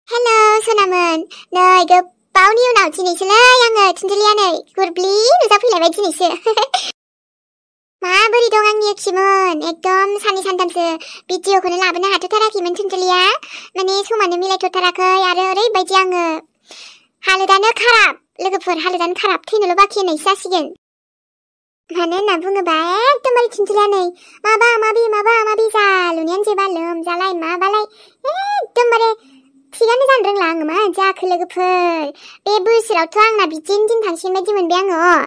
हेल' सनामोन नै गोबावनि उनाव दिनैसोलै आङो थुनजुलिया नै गुरब्लि नुजाफैलायबाय दिनैसो माबोरै दं आंनि अखिमोन एकदम साननै सानथामसो भिडिअखौनो लाबोनो हाथ'थाराखैमोन थुनजुलिया माने समानो मिलायथ'थाराखै आरो ओरैबायदि आङो हालोदानो खाराब लोगोफोर हालोदानो खाराब थैनोल' बाखि होननायसो जासिगोन मानो होनना बुङोबा एकदमबारे थुनजुलिया नै माबा माबि जालुनियानो जोबा लोमजालाय माबालाय एकदमबारे थिगानो जानो रोंला आङो मा जाखो लोगोफोर बे बोसोरावथ' आंना बिदिनो दिन थांसिगोन बायदि मोनबाय आङो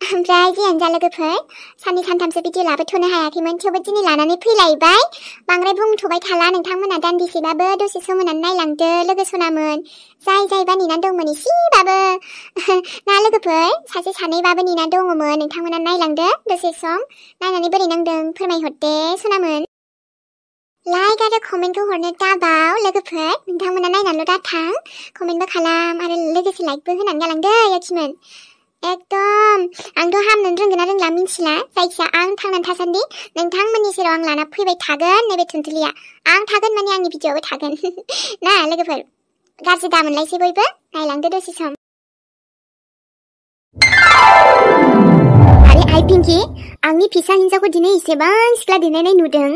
ओमफ्राय जियानो जा लोगोफोर साननै सानथामसो भिडिअ लाबोथ'नो हायाखैमोन थेवबो दिनै लानानै फैलायबाय बांद्राय बुंथ'बाय थाला नोंथांमोना दान्दिसेबाबो दसे सम होनानै नायलांदो लोगो सनामोन जायबा नेनानै दंमोन एसेबाबो ना लोगोफोर सासे सानैबाबो नेनानै दङमोन नोंथांमोना नायलांदो दसे सम नायनानै बोरै नांदों फोरमायहरदे सनामोन लाइक आरो कमेन्टखौ हरनो दाबाव लोगोफोर नोंथांमोना नायनानैल' दाथां कमेन्टबो खालाम आरो लोगोसे लाइकबो होनानै गालांदो आखिमोन एकदम आंथ' हामनो रोंगोन ना रोंला मिन्थिला जायखिया आं थांनानै थासान्दि नोंथांमोननि सेराव आं लाना फैबाय थागोन नैबे थुनजुलिया आं थागोन माने आंनि भिडिअआवबो थागोन ना लोगोफोर गाज्रि दामोनलायसै बयबो नायलांदो दसे सम आरे आइ पिंकी आंनि फिसा हिन्जावखौ दिनै एसेबां सिख्ला देलायनाय नुदों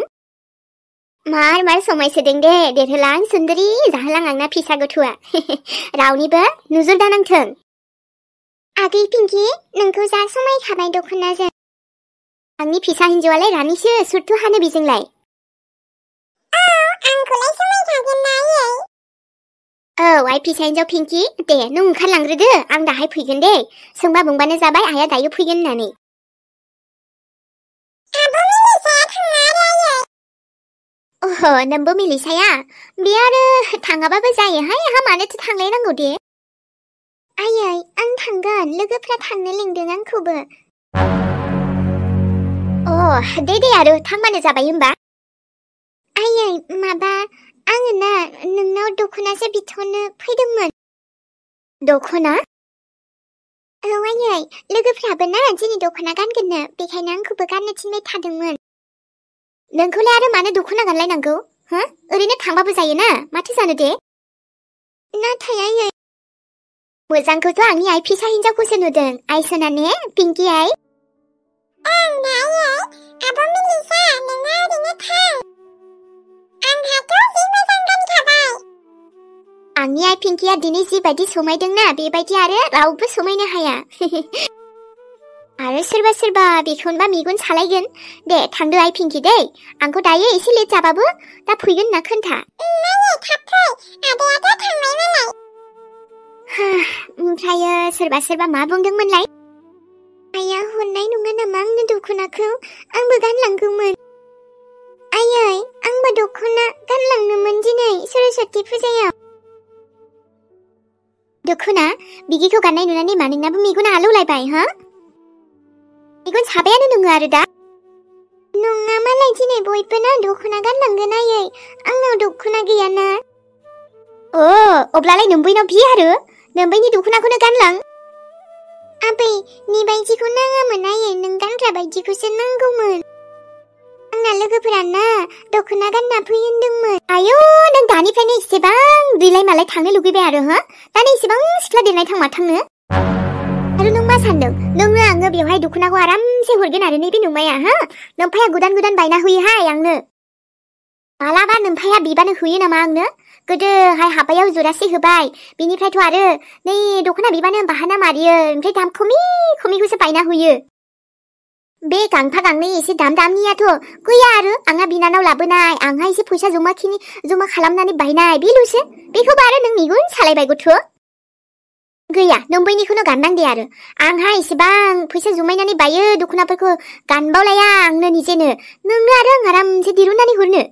मार समायसोदों दे देरहोलां सुन्दरी जाहोलां आंना फिसा गथ'आ रावनिबो नुजुर दानांथों आगै पिंकी नोंखौ जा समायखाबाय दख'नाजों आंनि फिसा हिन्जावालाय रानिसो सुरथ' हानो बेजोंलाय आंखौलाय समायखागोन ना आयै औ आइ फिसा हिन्जाव पिंकी दे नों ओंखारलांग्रोदो आं दाहाय फैगोन दे सोंबा बुंबानो जाबाय आइया दायो फैगोन होननानै ओहो नोंबो मिलिसाया बे आरो थाङाबाबो जायोहाय आंहा मानोथो थांलायनांगौ दे आयै आं थांगोन लोगोफ्रा थांनो लिंदों आंखौबो दे आरो थांबानो जाबाय होमबा आयै माबा आङो ना नोंनाव दख'नासो बिथ'नो फैदोंमोन दख'ना औ आयै लोगोफ्राबो ना दिनै दख'ना गानगोननो बेखायनो आंखौबो गाननो थिनबाय थादोंमोन नोंखौलाय आरो मानो दख'ना गानलायनांगौ हो ओरैनो थांबाबो जायोना माथो जानो दे नाथाय आयै मोजांखौथ' आंनि आइ फिसा हिन्जावखौसो नुदों आइ सनाने पिंकी आइ आब' मिलिसा नोङो ओरैनो थां आंहाथ' जि मोजां गानखाबाय आंनि आइ पिंकीया दिनै जिबायदि समायदोंना बेबायदि आरो रावबो समायनो हाया आरो सोरबा बेखौनोबा मेगन सालायगोन दे थांदो आइ पिंकी दै आंखौ दायो एसे लेट जाबाबो दा फैगोन होनना खोन्था थाब फै आदायाथ' थांबाय मालाय ओमफ्रायो सोरबा मा बुंदोंमोनलाय आइया हरनाय नङा नामा आंनो दख'नाखौ आंबो गानलांगौमोन आयै आंबो दख'ना गानलांनोमोन दिनै सरस्वती फुजायाव दख'ना बिगिखौ गाननाय नुनानै मा नोंनाबो मेगना आलौलायबाय हो मेगन साबायानो नोङो आरो दा नङा मालाय दिनै बयबो ना दख'ना गानलांगोन आयै आंनाव दख'ना गैयाना अब्लालाय नोंबैनाव बियो आरो नोंबैनि दख'नाखौनो गानलां आबै नि बायदिखौ नाङामोन आयै नों गानग्रा बायदिखौसो नांगौमोन आंना लोगोफोरा ना दख'ना गानना फै होनदोंमोन आयौ नों दानिफ्रायनो एसेबां दैलाय मालाय थांनो लुगैबाय आरो हो दानो एसेबां सिख्ला देरनाय थां मा थांनो आरो नों मा सानदों नोंनो आङो बेवहाय दख'नाखौ आरामसे हरगोन आरो नैबे नोंमाया हो नोमफाया गोदान बायना होयोहाय आंनो मालाबा नोमफाया बिबानो होयो नामा आंनो गोदोहाय हाबायाव जरासे होबाय बिनिफ्रायथ' आरो नै दख'ना बिबानो बाहाना मारियो ओमफ्राय दाम खमिखौसो बायना होयो बे गांफा गांनै एसे दामनियाथ' गैया आरो आंहा बिनानाव लाबोनाय आंहा एसे फैसा जमा खालामनानै बायनाय बेल'सो बेखौबो आरो नों मेगन सालायबाय गथ' गैया नोंबैनिखौनो गाननांदे आरो आंहा एसेबां फैसा जमायनानै बायो दख'नाफोरखौ गानबावलाया आंनो निजेनो नोंनो आरो आं आरामसे दिरुननानै हरनो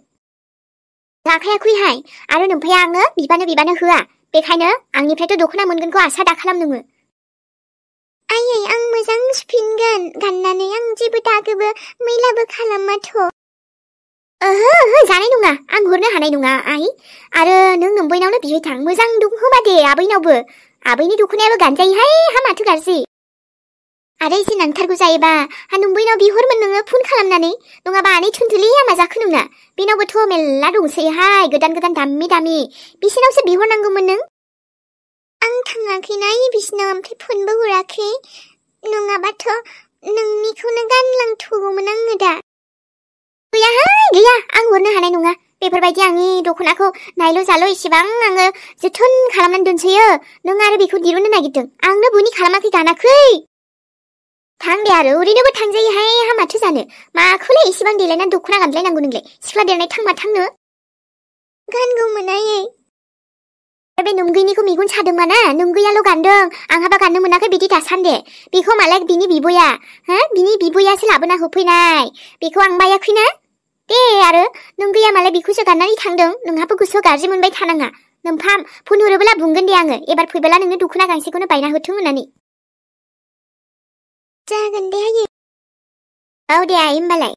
जाखायाखैहाय आरो नोमफाया आङो बिबानो होआ बेखायनो आंनिफ्रायथ' दख'ना मोनगोनखौ आसा दा खालामदोंमोन आयै आं मोजां सुफिनगोन गाननानै आं जेबो दागोबो मैलाबो खालामाथ' ओहो जानाय नङा आं हरनो हानाय नङा आइ आरो नों नोंबैनावनो बिहै थां मोजां होबा दे आबैनावबो आबैनि दख'नायाबो गानजायोहाय हा माथो गाज्रि आरो एसे नांथारगौ जायोबा नोंबैनाव बिहरमोन नोङो फन खालामनानै नङाबा आनै थुनथुलिया मा जाखो नोंना बेनावबोथ' मेल्ला दंसैहाय गोदान गोदान दामि दामि बिसिनावसो बिहरनांगौमोन नों आं थाङाखैना बिसिनाव ओमफ्राय फनबो हराखै नङाबाथ' नोंनिखौनो गानलांथ'गौमोन आङो दा गैयाहाय गैया आं हरनो हानाय नङा बेफोरबायदि आंनि दख'नाखौ नायल' जाल' इसेबां आङो जोथोन खालामनानै दोनसैयो नों आरो बेखौ दिरुननो नागिरदों आंनो बुनि खालामाखै दानाखै थां दे आरो ओरैनोबो थांजायोहाय आहा माथो जानो माखौलाय इसेबां देलायनानै दख'ना गानलायनांगौ नोंलाय सिख्ला देरनाय थां मा थांनो गानगौमोन आयै बे नोंगैनिखौ मेगन सादोंमाना नोंगैयाल' गानदों आंहाबा गाननो मोनाखै बिदि दासान्दे बेखौ मालाय बिनि बिब'या बिनि बिब'यासो लाबोना होफैनाय बेखौ आं बायाखैना दे आरो नोंगैया मालाय बेखौसो गाननानै थांदों नोंहाबो गोसोआव गाज्रि मोनबाय थानाङा नोमफाम फन हरोब्ला बुंगोन दे आङो एबार फैबोला नोंनो दख'ना गांसेखौनो बायना होथों होननानै जागोन दे आयै औ दे आइ होमबालाय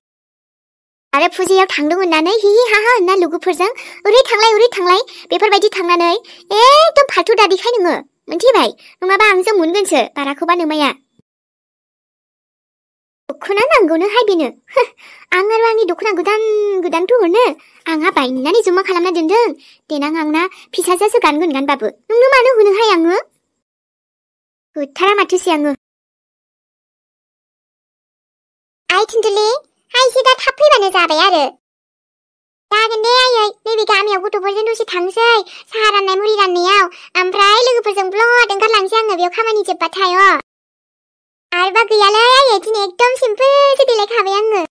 आरो फुजायाव थांदों होननानै हि हि हा हा होनना लोगोफोरजों ओरै थांलाय बेफोरबायदि थांनानै एकदम फाल्थु दादिखाय नोङो मोनथिबाय नङाबा आंजों मोनगोनसो बाराखौबा नोमाया दख'ना नांगौनोहाय बेनो आं आरो आंनि दख'ना गोदान गोदानथ' हरनो आंहा बायनानै जमा खालामना दोनदों देनां आंना फिसाजोसो गानगोन गानबाबो नोंनो मानो होनोहाय आङो होथारा माथोसै आङो आइ थुनथुलि एसे दा थाब फैबानो जाबाय आरो जागोन दे आयै नैबे गामियाव गथ'फोरजों दसे थांसै साहा राननाय मुरि राननायाव ओमफ्राय लोगोफोरजों ब्लद ओंखारलांसै आङो बेयाव खामानि जोबबाथाय आरोबा गैयालै आयै दिनै एकदम सिम्पोलसो देलायखाबाय आङो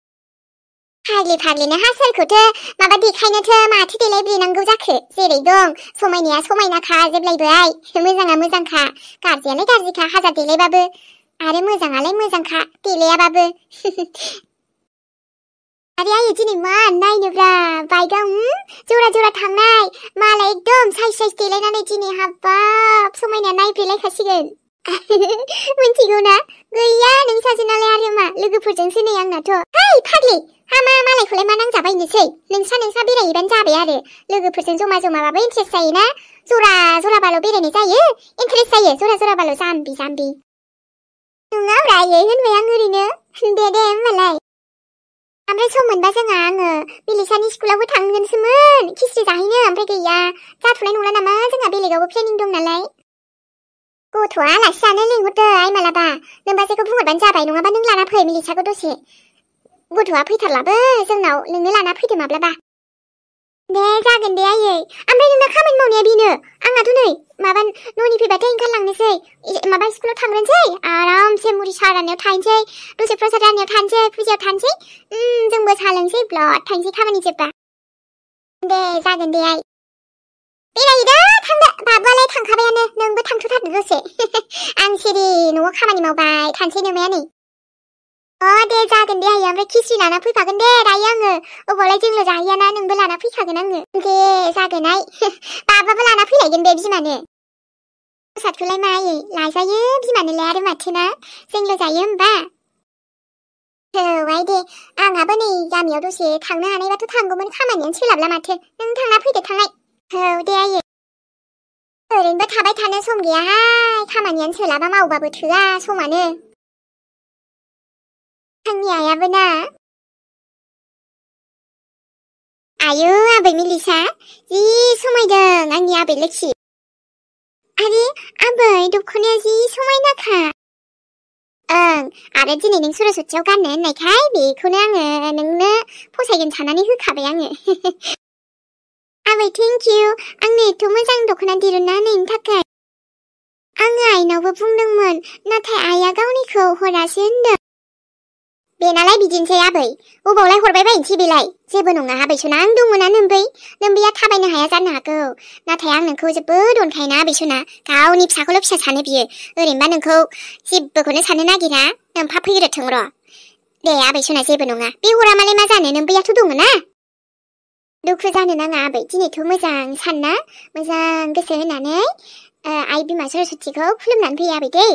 फाग्लिनो हा सोरखौथो माबा देखायनोथो माथो देलायब्रेनांगौ जाखो जेरै दं समायनाया समायनाखा जेब्लायबो आइ मोजाङा मोजांखा गाज्रियालाय गाज्रिखा हाजार देलायबाबो आरो मोजाङालाय मोजांखा देलायाबाबो आरे आयै दिनै मा नायनोब्रा बाइकआव जरा जरा थांनाय मालाय एकदम साइज देलायनानै दिनै हाबाब समायना नायब्रेलायखासिगोन मिथिगौ ना गैया नों सासेनालाय आरो मा लोगोफोरजोंसो नै आंनाथ' हाय फाग्लि हामा मालायखौलाय मा नांजाबायनोसै नोंसा बेरायहैबानो जाबाय आरो लोगोफोरजों जमा जमाबाबो इन्ट्रेस्ट जायोना जराबाल' बेरायनाय जायो इन्ट्रेस्ट जायो जराबाल' जाम्बि नङाब्रा आयै होनबाय आं ओरैनो दे होमबालाय ओमफ्राय सम मोनबा आङो बिलिसानि स्कुलावबो थांगोनसोमोन खिस्रि जाहैनो ओमफ्राय गैया जाथ'नाय नंला नामा जोंहा बेलेगावबो प्लेनिं दं नालाय गथ'आ आलासि जानो लिंहरदो आइ मालाबा नोमबाजैखौ बुंहरबानो जाबाय नङाबा नों लाना फै मिलिसाखौ दसे गथ'आ फैथारलाबो जोंनाव नोंनो लाना फैदो माब्लाबा दे जागोन दे आयै ओमफ्राय नोंना खामानि मावनाया बेनो आंनाथ' नै माबा न'नि फैबाथाय ओंखारलांनोसै माबा स्कुलाव थांग्रोनोसै आरामसे मुरि साहा राननायाव थानोसै दसे प्रसाद राननायाव थानोसै फुजायाव थानोसै जोंबो साहा लोंसै ब्लद थांसै खामानि जोब्बा दे जागोन दे आइ बेरायहैदो थांदो बाबुआलाय थांखाबायानो नोंबो थांथ'थारदो दसे आं सिरि न'आव खामानि मावबाय थानोसै नोमाया नै दे जागोन दे आयै ओमफ्राय खिस्रि लाना फैखागोन दे दायो आङो अबावलाय जोंल' जाहैयाना नोंबो लाना फैखागोन आङो दे जागोन आइ बाबाबो लाना फैलायगोन बे बिमानो प्रसादखौलाय मा आयै लाजायो बिमानोलाय आरो माथो ना जोंल' जायो होमबा औ आइ दे आंहाबो नै गामियाव दसे थांनो हानायबाथ' थांगौमोन खामानियानो सोलाबला माथो नों थांना फैदो थांनाय औ दे आयै ओरैनोबो थाबाय थानो सम गैयाहाय खामानियानो सोलाबा मावबाबो थोआ समानो आंनि आइयाबो ना आयौ आबै मिलिसा जि समायदों आंनि आबै लोखि आरे आबै दख'नाया जि समायनाखा आरो दिनै नों सरस्वतीयाव गाननो होननायखाय बेखौनो आङो नोंनो फसायगोन साननानै होखाबाय आङो आबै थेंक इउ आंनो एथ' मोजां दख'ना दिरुनना होनायनि थाखाय आङो आइनावबो बुंदोंमोन नाथाय आइया गावनिखौ हरासै होनदों बेनालाय बिदिनोसै आबै अबावलाय हरबाय बायनोसै बेलाय जेबो नङा आबै सना आं दंमोना नोमबैया थाबायनो हाया जानो हागौ नाथाय आं नोंखौ जोबोद अनखायोना आबै सना गावनि फिसाखौल' फिसा सानो बियो ओरैनोबा नोंखौ जेबोखौनो साननो नागिरा नोमफा फैग्रोथों र' दे आबै सना जेबो नङा बे हरा मालाय मा जानो नोमबैयाथ' दङ ना दुखु जानो नाङा आबै दिनैथ' मोजां सानना मोजां गोसो होनानै आइ बिमा सरस्वतीखौ खुलुमनानै फै आबै दै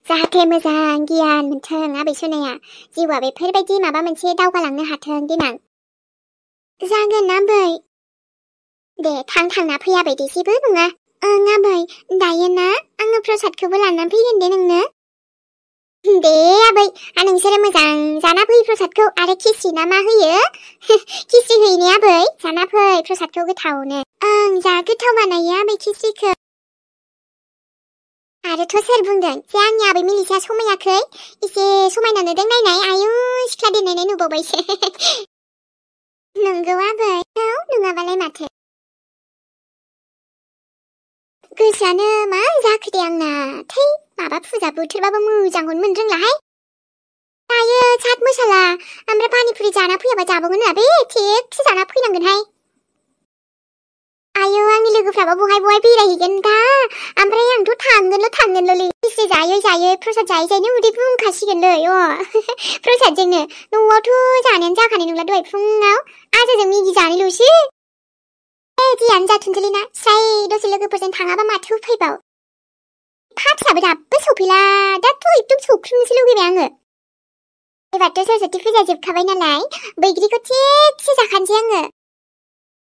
जाहाथे मोजां गियान मोनथों आबै सनाया जिउआ बेफोरबायदि माबा मोनसे दावगालांनो हाथों देनां जागोन आबै दे थांना फै आबै दे जेबो नङा आबै दायो ना आङो प्रसादखौबो लानानै फैगोन दे नोंनो दे आबै नोंसोरो मोजां जाना फै प्रसादखौ आरो खिस्रि ना मा होयो खिस्रि होयो ने आबै जाना फै प्रसादखौ गोथावनो ओं जा गोथाव बानायो आबै खिस्रिखौ आरोथ' सोर बुंदों जे आंनि आबै मिलिसा समायाखै एसे समायना नुदों नायनाय आयु सिख्ला देलायनाय नुबावबायसो नंगौ आबै औ नङाबालाय माथो गोसोआनो मा जाखो दे आंना थै माबा फुजा बोथोरबाबो मोजांखौनो मोननो रोंलाहाय दायो चाट मसाला ओमफ्राय पानिपुरि जाना फैयाबा जाबावगोन ना बे थिगसे जाना फैनांगोनहाय आयौ आंनि लोगोफ्राबो बहाय बेरायहैगोन दा ओमफ्राय आंथ' थांगोनलै एसे जायै प्रसाद जायै उदै बुंखासिगोनलै प्रसादजोंनो न'आवथ' जानायानो जाखानाय नंला दहाय फुङाव आजाजों मेगि जानायल'सै जियानो जाथोंसैलै ना स्राय दसे लोगोफोरजों थाङाबा माथो उफायबाव पार्टियाबो दाबो सफैला दाथ' एकदम सौख्रुमनोसो लुगैबाय आङो एबारथ' सरस्वती फुजा जोबखाबाय नालाय बैग्रिखौ थिगसे जाखानोसै आङो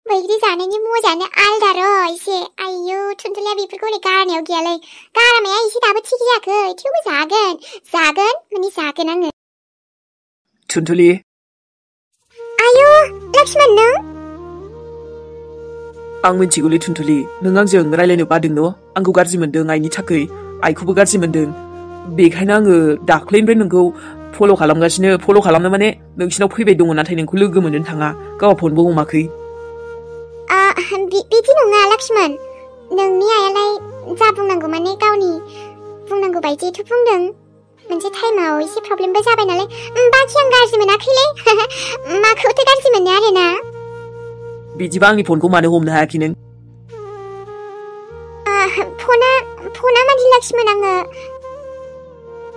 बैग्रि जानायनि मजायानो आलदा र' एसे आयौ थुनथुलिया बेफोरखौ हले गारनायाव गैयालै गारामाया एसे दाबो थिग जायाखै थेवबो जागोन माने जागोन आङो थुनथुलि आयौ लक्ष्मण नों आं मिथिगौलै थुनथुलि नों आंजों रायलायनो बादों न' आंखौ गाज्रि मोनदों आइनि थाखाय आइखौबो गाज्रि मोनदों बेखायनो आङो दाख्लैनिफ्राय नोंखौ फल' खालामनो माने नोंसिनाव फैबाय दङ नाथाय नोंखौ लोगो मोननो थाङा गावहा फनबो हमाखै बिदि नङा लक्ष्मण नोंनि आइयालाय जा बुंनांगौ माने गावनि बुंनांगौ बायदियैथ' बुंदों मोनसे टाइमाव एसे प्रब्लेमबो जाबाय नालाय बाखि आं गाज्रि मोनाखैलै माखौथो गाज्रि मोनो आरोना बिदिबा आंनि फनखौ मानो हमनो हायाखै नों फना मादि लक्ष्मण आङो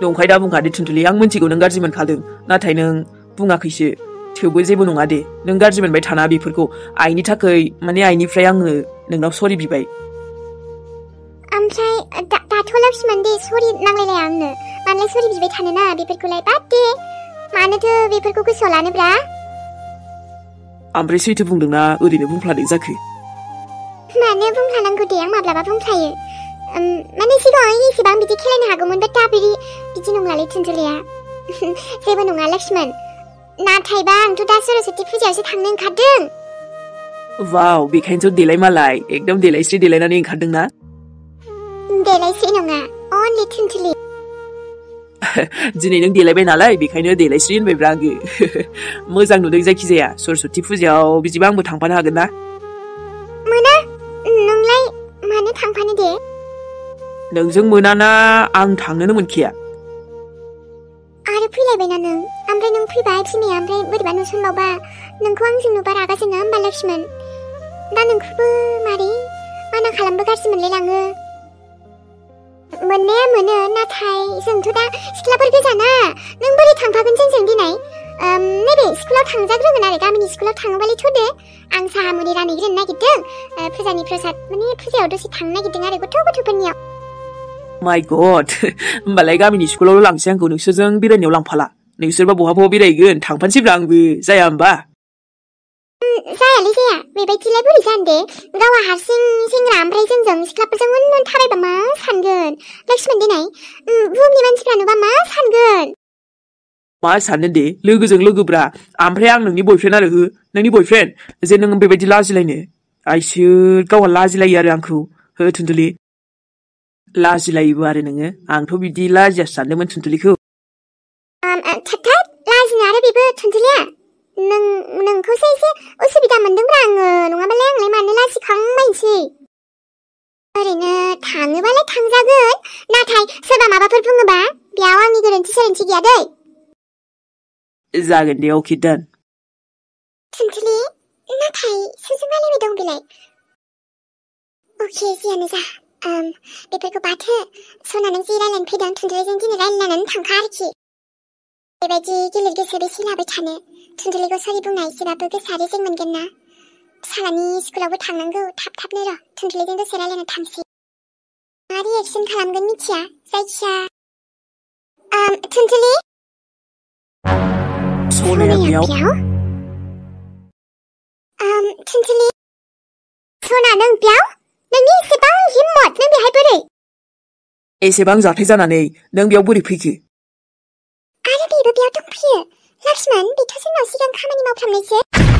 नंखाय दा बुंखादे थुनथुलि आं मिथिगौ नों गाज्रि मोनखादों नाथाय नों बुङाखैसो थेवबो जेबो नङा दे नों गाज्रि मोनबाय थाना बेफोरखौ आइनि थाखाय माने आइनिफ्राय आङो नोंनाव सरि बिबाय ओमफ्राय दाथ' लक्ष्मण दे सरि नांलायलाया आंनो मानोलाय सरि बिबाय थानो ना बेफोरखौलाय बाद दे मानोथो बेफोरखौ गोसोआव लानोब्रा ओमफ्राय सैथो बुंदोंना ओरैनो बुंफ्लादों जाखो मानो बुंफ्लानांगौ दे आं माब्लाबा बुंफ्लायो माने सिगाङाव एसेबां बिदि खेलायनो हागौमोन बाट दा बिदि नंलालै थुनथुलिया जेबो नङा लक्ष्मण नाथायबा आंथ' दा सरस्वती फुजायावसो थांनो ओंखारदों वाव बेखायनोथ' देलाय मालाय एकदम देलायस्रि देलायनानै ओंखारदों ना देलायस्रि नङा अनलि थुनथुलि दिनै नों देलायबाय नालाय बेखायनो देलायस्रि होनबायब्रा आङो मोजां नुदों जायखिजाया सरस्वती फुजायाव बिदिबा आंबो थांफानो हागोन ना मोना नोंलाय मानो थांफानो दे नोंजों मोनाना आं थांनोनो मोनखाया आरो फैलायबायना नों ओमफ्राय नों फैबाय बिमाया ओमफ्राय बोरैबा नुसनबावबा नोंखौ आंजों नुबा रागा जोङा होमबा लक्ष्मण दा नोंखौबो मारै माना खालामबो गाज्रि मोनलायलाङो मोननाया मोनो नाथाय जोंथ' दा सिख्लाफोर गोजाना नों बोरै थांफागोन जोंजों दिनै नैबे स्कुलाव थांजाग्रोगोन आरो गामिनि स्कुलाव थाङोबालाय थ'दे आं साहा मुरि रानहैग्रोनो नागिरदों फुजानि प्रसाद माने फुजायाव दसे थांनो नागिरदों आरो गथ'फोरनियाव माय गड होमबालाय गामिनि स्कुलावल' लांसै आंखौ नोंसोरजों बेरायनायाव लांफाला नोंसोरबा बहा बेरायगोन थांफानोसैब्रा आंबो जाया होमबा जायालै जाया बेबायदिलाय बोरै जानो दे गावहा हारसिं सेंग्रा ओमफ्राय जोंजों सिख्लाफोरजों उन थाबायबा मा सानगोन लक्ष्मण देनाय बुहुमनि मानसिफ्रा नुबा मा सानगोन मा सानो दे लोगोजों लोगोब्रा ओमफ्राय आं नोंनि बयफ्रेन्ड आरो नोंनि बयफ्रेन्ड जे नों बेबायदि लाजिलायनो आइसो गावहा लाजिलायो आरो आंखौ हो थुनथुलि लाजिलायोबो आरो नोङो आंथ' बिदि लाजियासो सानदोंमोन थुनथुलिखौ लाजिनो आरो बेबो थुनथुलिया नोंखौसो एसे उसुबिदा मोनदोंब्रा आङो नङाबालाय आंलाय मानो लाजिखांबायसै ओरैनो थाङोबालाय थांजागोन नाथाय सोरबा माबाफोर बुङोबा बेयाव आंनि गोरोन्थि गैया दै जागोन दे अके दान थुनथुलि नाथाय सोरजों रायलायबाय दं बेलाय अके जियानो जा बेफोरखौ बाथो सना नों जि रायलायनो फैदों थुनथुलिजों दिनै रायलायनानै थांखा आरोखि बेबायदि गिलिर गोसो बेसे लाबाय थानो थुनथुलिखौ सरि बुंना एसेबाबो गोसोआ रेजें मोनगोन ना सालानि स्कुलावबो थांनांगौ थाबनो र' थुनथुलिजों दसे रायलायना थांसै मा रिएक्सन खालामगोन मिथिया जायखिया थुनथुलि सनाया बेयाव थुनथुलि सना नों बेयाव नोंनि एसेबां हिम्मत नों बेहाय बोरै एसेबां जाथाय जानानै नों बेयाव बोरै फैखो लाक्ष्मण बेथ' जोंनाव सिगां खामानि मावफ्रामनायसो